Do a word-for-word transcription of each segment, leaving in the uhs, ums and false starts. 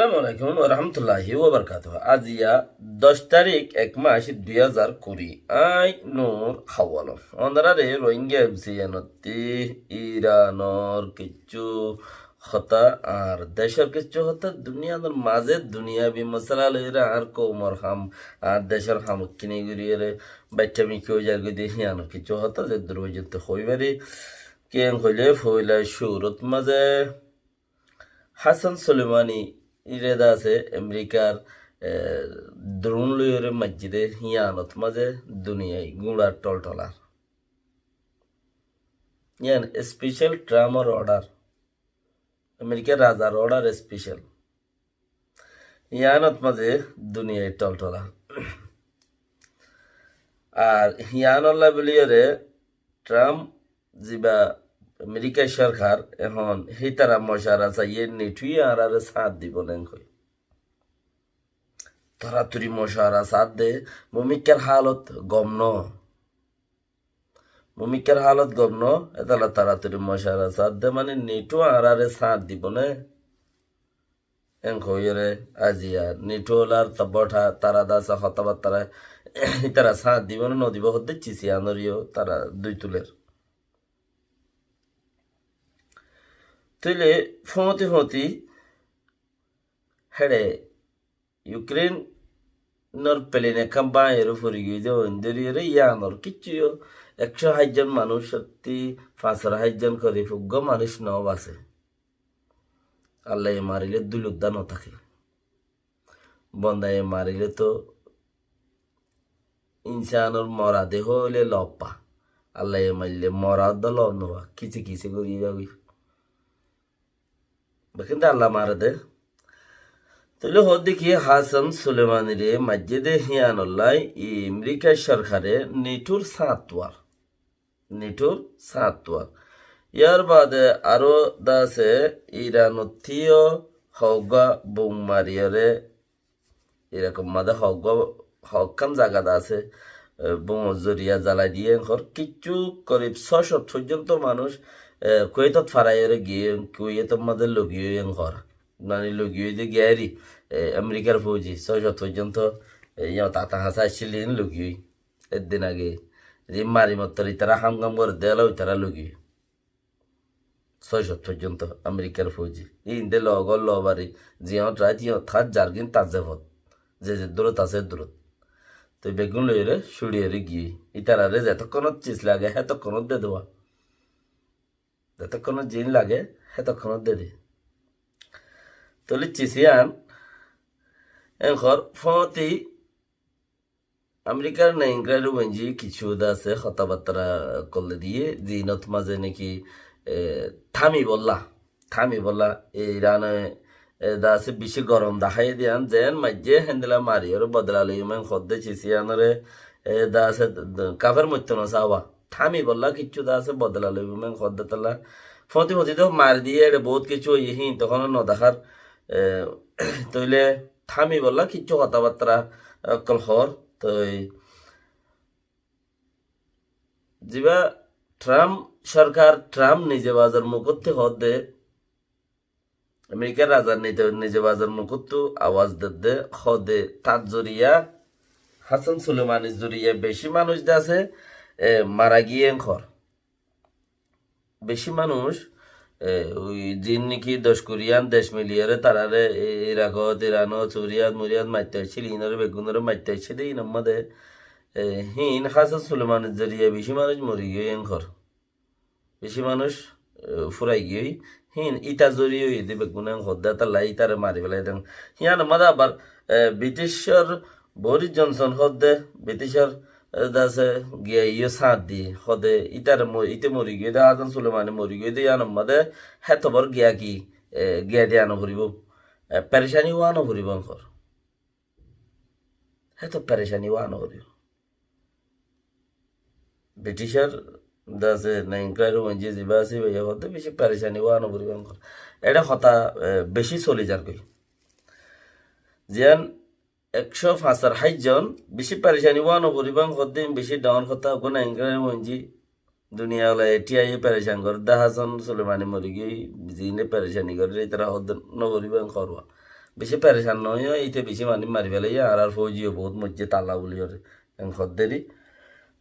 Assalamu alaikum warahmatulláhi wabarakátuhu. Aziya doc tarík, ek mac, dui házar kuri. Añí Nur Hawalom. Onoráre Rohingya M C N ottú Iranor kiccú hotá, añár decór kiccú hotá, duniyar mazé duniyabi mosála loiyóre añár koumor ham, añár decór ham ókkine goríyore baiththá mikká ói zargói de, híyanor kiccú hotá zeddúr foijjonto hoi fari. Kiyán hoilé, foila cúrut mazé Hasan Soleimani ire de asé Amerikar, e, drone loiyóre maijjé de, híyanot mazé duniyai gúñçar toltolar. Híyan special Trumpor order. Amerikar razar order special. Híyanot mazé duniyai toltolar. Ar híyanolla buliyóre Trump ziba Amerikar sorkar ehón hítara mocuwara saiyé, NATO ye añáráre sáñt dibó né enkoi. Toratori mocuwara sáñt de, mumikar halot gom no. Mumikar halot gom no, etolla toratori mocuwara sáñt de, mane NATO añáráre sáñt dibó né. Enkoi hoiyóre aziya NATO olar ta-, botha tara de asé hotábattára ítara sáñt dibó né nodibó hoddé cis iyanor yó tara dui tuler. Tóile fóñti fóñti héçe Ukrainor plane ekkán báñgiyóre fori giyói de, oindóri ore iyanor kiccú yó ekcó háit zon manúic ottú fañsor háit zon korif uggúa manúic no basé. Allaye marilé dúil uddá no táke. Bondaye marilé toó insanor mora dehó óile lob fa. Allaye maillé mora uddá lob no fa. Kise kise gorí zagói. Bekkúnde Allah mare de. Tóile hoódde ki Hasan Sulemanire maijjé de híyanollá i Amerikar sorkare NATOr sáñt tuwar. NATOr sáñt tuwar. Yar baade aró de asé Iranottú yó hoggúa bum mariyóre Irakor mazé hoggúa, hokkán zaga de asé, e, bumor zoriya zalai diyé enkor. Kiccú korib só cót foijjonto manúic, e, Kuwaitot faraiyóre giyé, Kuwaitor mazé logiyói enkor. Mane logiyói de giyói, e, Amerikar fouji, só cót foijjonto, e, iyót ata hañsá accíl hín logiyói. Eddin age. Ze mari mottor itará ham gam gorédde ela itará logiyói. Só cót foijjonto Amerikar fouji. Hín de logor lobari, ziyót rait híyót hát zargín tar zefot. Ze ze durot asé durot. Toi beggún loiyóre cúçiyóre giyói. Itarare zetokkonot cis lage, hétokkonot de duwa. Zetokkonot zin lage, hétokkonot de de. Tóile cis iyan, enkor fóñti Amerikar naingkari wenji kiccú de asé hotábattára ókkol de diyé, zinot mazé niki, e, támibolla, támibolla, e, Irane, e, de asé bicí gorom daháiye de yián, zeén maijjé héndilla mariyóre bodola loiyum en hoódde cis iyanore, e, de asé, d-, kafer moitto no sawa. Támibolla kiccú de asé bodola loiyum en hoódde tolla. Fóñti fóñti de mari diyé, ére bout kiccú óiye hín, tohón no dahár, e, tóile támibolla kiccú hotábattára ókkol hoór. Toi ziba Trump sorkar, Trump nize bazar mukottú hoódde, Amerikar razar nize, nize bazar mukottú awaz dedde hoódde, tar zoriya, Hasan Sulemanir zoriya bicí manúic de asé, e, mara giyé enkor. Bicí manúic, e, ui zin niki doc kuri yián dec miliyóre tarare, e, Irakot, Iranot, Suriyat, Muriyat maitto aiccíl, inore beggúnore maitto aiccé de, inor mazé, e, hín Hasan Sulemanir zoriya bicí manúic mori giyói enkor. Bicí manúic, e, furai giyói, hín ita zoriya óiye de beggúne hoódde, tolla itare mari felai den. Híyanor mazé abar, e, Briticor Boris Johnson hoódde, Briticor, e, de asé giya iyó sáñt di, hoódde, itare mo-, ite mori giyói de, Hasan Sulemani mori giyói de, iyanor mazé hétobor giya ki, e, giya diya no foribó, e, perecani ówa no foribó enkor. Héto perecani ówa no foribó. Briticor de asé, naingkari wenji ziba asé, iba hoódde bicí perecani ówa no foribó enkor. Ére hotá, e, bicí soli zargói. Ziyan ekcó fañsor háit zon, bicí perecani ówa no foribó en hoódde, bicí dhoóñr hotá, uggúa naingkari wenji, duniya ola eti aiyé perecan gorédde, Hasan Sulemani mori giyói, zine perecani gorédde, itara hoódde no foribó en hoór. Bicí perecan no óiyo, íte bicí manúic mari félaiye, añárar fóuji yó boóut moijjé tala buliyóre, en hoddéri.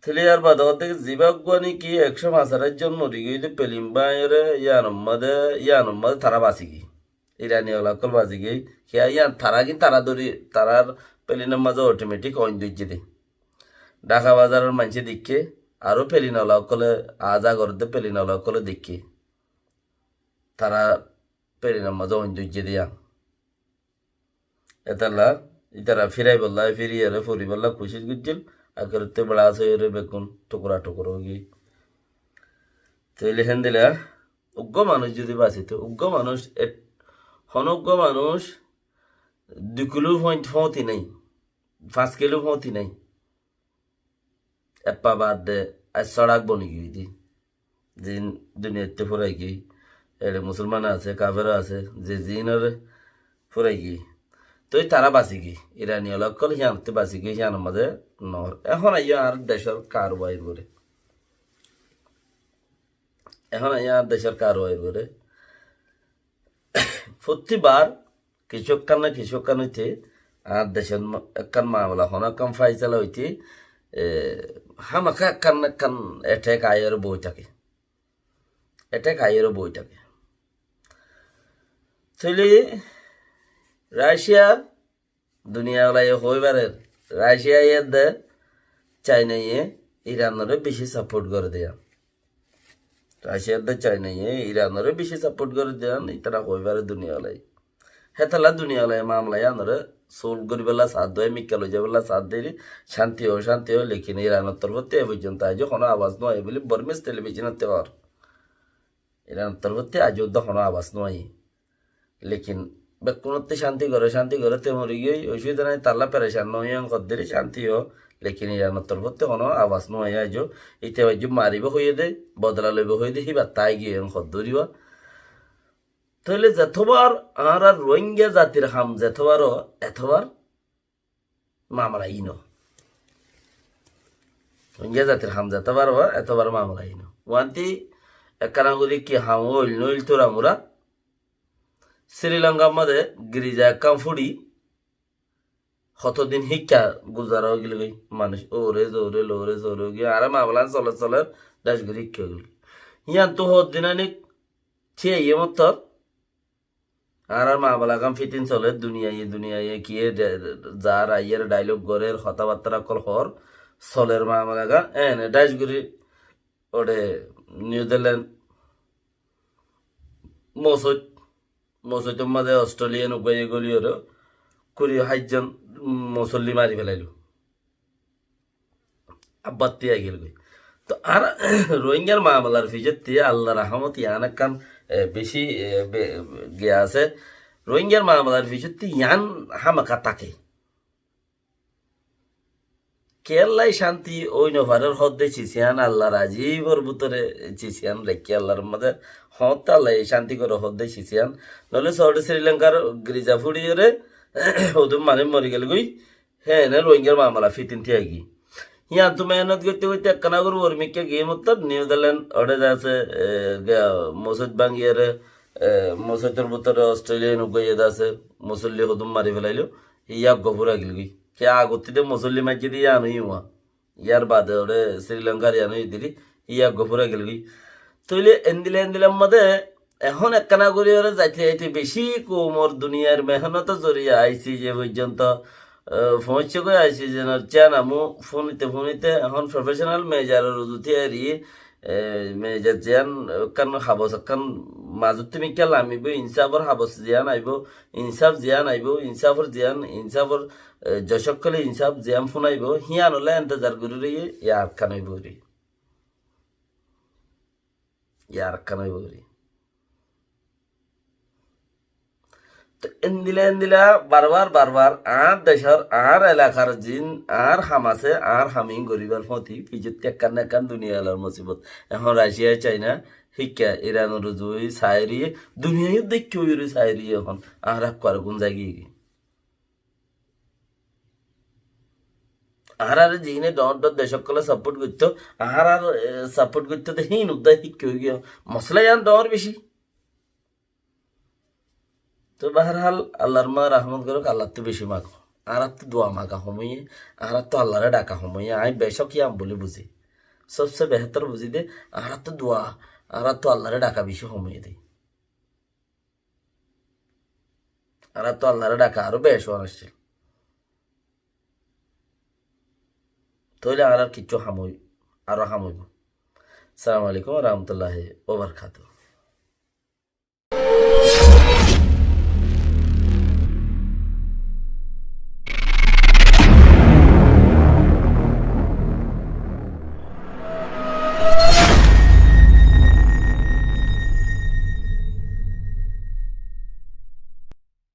Tóile yar bade hoddé ki zibá uggúa niki ekcó fañs añçáir zon mori giyói dé pelin báñgiyóre, yíanor mazé, yíanor mazé tará basi giyói. Irani ola ókkol basi giyói. Kiyá yían tará ki tará dóri, tarár pelinor mazé otometik oin dóijje dé. Dhaka bazaror maincé deikké, aró pelin ola ókkole aza gorédde pelin ola ókkole deikké. Tará pelinor mazé oin dóijje dé yían. Étalla ítara firaibólla, firiyóre foribólla kucíc goijjíl, akérotte blas óiyore bekkún tukura tukura óigiyói. Tóile héndilla uggúa manúic zodi basito, uggúa manúic, et-, honó uggúa manúic dui kiló fóñti nái, fañs kiló fóñti nái. Eppa baade aijja sórak boni giyói dé. Ziín duniyaittú fúrai giyói. Eçe musolman asé, kafer asé, ze ziínore fúrai giyói. Toi tará basi giyói. Irani ola ókkol híyanottú basi giyói, híyanor mazé noór. Ehón aiyó añár decór karubair uore. Ehón aiyó añár decór karubair uore. Fottí bar kissú ekkán na kissú ekkán óite, añár decót ma-, ekkán mamela, honó ekkán faisala óite, e, hámaká ekkán na ekkán attack aiyóre boi táke. Attack aiyóre boi táke. Tóile Racia duniya olaye hoi farer, Racia edde Cainaye Iranore beci support gore de yián. Racia edde Cainaye Iranore beci support gore de yián, itara hoi fare duniya olaye. Hétolla duniya olaye mamela yiánore solve goribálla saádde, mikká loi zaibálla saádde, cánti ó, cánti ó, lekin Iranor torfóttu e foijjonto aijjó honó abas no aiyé buli Bormís telibijinotte hoór. Iranor torfóttu aijjó udda honó abas no aiyé. Lekin bekkunotte cánti goré, cánti goré, te mori giyói, osubida nai, talla perecan no óiyo, en hoddiri cánti ó. Lekin Iranor torfóttu honó abas no aiyé aijjó. Ite aijjó maribó hoiyé de, bodola loibó hoiyé de, híbatta ai giyói, en hoddúri ó. Tóile zetobar añárar Rohingya zatir ham zetobar ó, etobar mamela iín ó. Rohingya zatir ham zetobar ó, etobar mamela iín ó. Uánti ekkana gorí ki ham óil nóil turamura. Sri Lankar mazé girija ekkán fúçi hotodin híkka guzara óigilgói. Manúic óre zore lore zore óigilgói. Añára mamelan soler soler dec gorí híkka óigilgói. Yíantu hoddin anik thíyaiyé mottor Añárar mamela gán fitin soler, duniyaye duniyaye kiyé de-, zar aiyér, dialogue gorér, hotábattára ókkol hoór, soler mamela gán, ene dec gorí, ore New Zealand, Mosoit, Mosoitor mazé Australian uggwáye goli ore, kuri háit zon musolli mari felailo. Abbattí aigel goi. To ar Rohingyar mamelar fijottí Allar rahamot yián ekkán, e, beci, e, be-, giya asé. Rohingyar mamelar fijottí yián hámaka táke. Kiyólla cánti ói nofarer hoódde cis yián Allar ajibor bútore cis yián raikké Allar mazé hoóñtte Allaye cánti goré hoódde cis yián. Noóile soóde Sri Lankar girija fúçiyóre hodún manúic mori gel goi. Hé ene Rohingyar mamela fitin tíyai giyé. Yíantu mehénot goitte goitte ekkán agor uor mikká giyé mottor New Zealand, óde de asé, e, ga-, mosóit báñgiyóre, e, mosóitor bútore Australian uggwá iyé de asé, musolli hodún mari felailo, yá eggwá fúrai gel goi. Kiyá agottí de musolli maijjé de yían óiye uá. Yar bade óre Sri Lankar yián óiye deri, yá eggwá fúrai gel goi. Tóile endilla endilla mazé ehón ekkana gorí ore zaite zaite beci koumor duniyar mehénotor zoriya I C J foijjonto, e, foóñiccé goi. I C J nor chairman ó fúnite fúnite ehón professional manager or uzu tíyari, e, manager ziyán ekkán habos ekkán mazottí mikká lamibo, insafor habos ziyán aibo, insaf ziyán aibo, insafor ziyán, insafor, e, joc ókkole insaf ziyán fúnaibo, híyanolla entezar gorí roiye, yar ekkán óibo gorí. Yar ekkán óibo gorí. To endilla endilla barbar barbar añár decor, añár elakar zin, añár ham asé, añár ham ín goríbar fóti fijottí ekkán na ekkán duniyalar musibot. Ehón Racia, Caina, híkka Iranor uzu sairiye, duniyai dekké óiyore sairiye ehón. Añára kuar gún zai giyé. Añárare ziíne dhoóñr dhoóñr dec ókkole support goittó, añárar, e, support goittó de híin uddá híkka ói giyé. Mosala yián dhoóñr beci. Tói bahárhal, Allar ma rahmot gorók, Allattú beci magó. Añáráttu dua maga hom óiye, añáráttu Allaré dhaka hom óiye, aññí becók yían buli buzí. Sobse behétor buzí dé, añáráttu dua, añáráttu Allaré dhaka beci hom óiye dé. Añáráttu Allaré dhaka aró beci hom accíl. Tóile añárar kiccú ham ói-, aró ham óibo. Assalamu alaikum wa rahmatullahi wa barakatuhu.